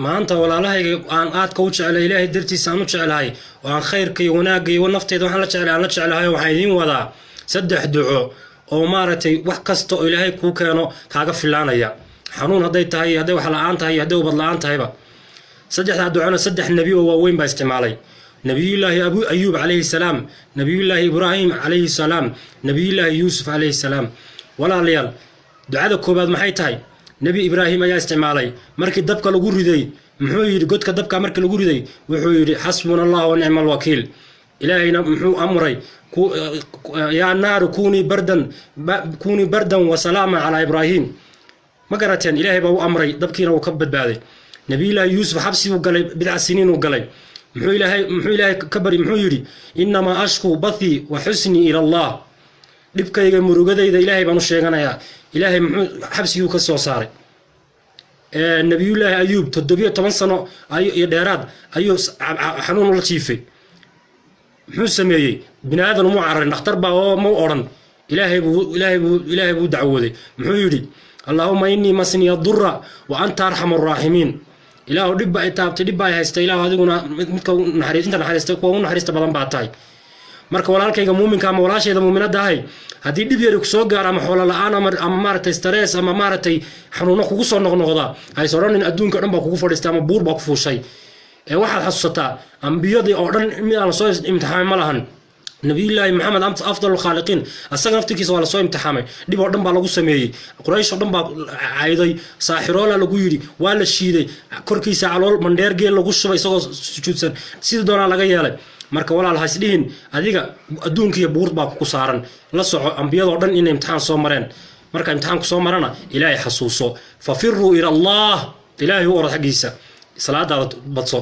Maanta walaalahayga aan aadka u jeclay, Ilaahay dartiisa aan u jeclahay oo aan khayrka iyo wanaagga iyo nafteyda waxaan la jeclay aan la jeclahay, waxaan idiin wadaa saddex duco oo maaragtay wax kasta oo Ilaahay kuu keeno kaaga filaanaya, xanuun hadday tahay, hadday wax la'aan tahay, hadday ubad la'aan tahayba. Saddexdaa ducona saddex nebi oo waaweyn baa isticmaalay: Nabiyullaahi Abu Ayuub calayhi salaam, Nabiyullaahi Ibraahim calayhi salaam, Nabiyullaahi Yuusuf calayhi salaam. Walaalayaal, ducada koowaad maxay tahay? Nebi Ibraahim ayaa isticmaalay. Markii dabka lagu riday, muxuu yidhi? Godka dabka markii lagu riday, wuxuu yidhi: "Xasbuna Allah wa nicma alwakiil." Ilaahayna muxuu amray? "Yaa naaru kunii bardan, kunii bardan wa salaama calaa Ibraahim." Ma garateen? Ilaahay baa u amray, dabkiina wuu ka badbaaday. Nabiyullaahi Yuusuf xabsi buu galay, bidca siniin uu galay. Muxuu Ilaahay ka bari? Muxuu yidhi? "Innamaa ashkuu bathii wa xusnii ila Allah." Dhibkayga, murugadayda Ilaahay baan u sheeganayaa. Ilaahay muxuu xabsiguu ka soo saaray? Nabiyullaahi Ayuub 17 sano iyo dheeraad ayuu xanuun ula jiifay. Muxuu sameeyey? Bini aadan umuu cararin, dhakhtar baa oo mau odhan. Ilaahay buu dacwooday. Muxuu yidhi? "Allaahuma innii masniya dura wa anta arxamu arraaximiin." Ilaahu, dhib ba ay taabtay, dhib ba ay haystay, Ilaahu, adiguna midka inta naxariista, kuwa ugu naxariista badan baa tahay. Marka walaalkayga muuminka ama walaashayda muuminadda ahay, haddii dhib yari kusoo gaaro ama xoolo la'aan ama maaragtay stress ama maaragtay xanuuno kugu soo noqnoqda, hays odhanin adduunka o dhan baa kugu fadhiistay ama buur baa ku fuushay. Ee waxaad xasuusataa ambiyadii oo dhan mid aan lasoo imtixaamay ma lahan. Nabiyullaahi Maxamed, afdal lkhaaliqiin, asaga naftirkiisa waa lasoo imtixaamay, dhib oo dhan baa lagu sameeyey, Quraysh oo dhan baa cayday, saaxiroola lagu yidhi, waa la shiiday, korkiisa calool mandheer geel lagu shubay isagoo sujuudsan, sidii doonaa laga yeelay. Marka walaal, ha isdhihin adiga adduunkiiyo buur baa ku saaran. La soco ambiyadoo dhan inay imtixaan soo mareen. Marka imtixaanku soo marana, Ilaahay xasuuso. Fafiruu ila Allah, Ilaahay u orod xaggiisa, salaadaada badso.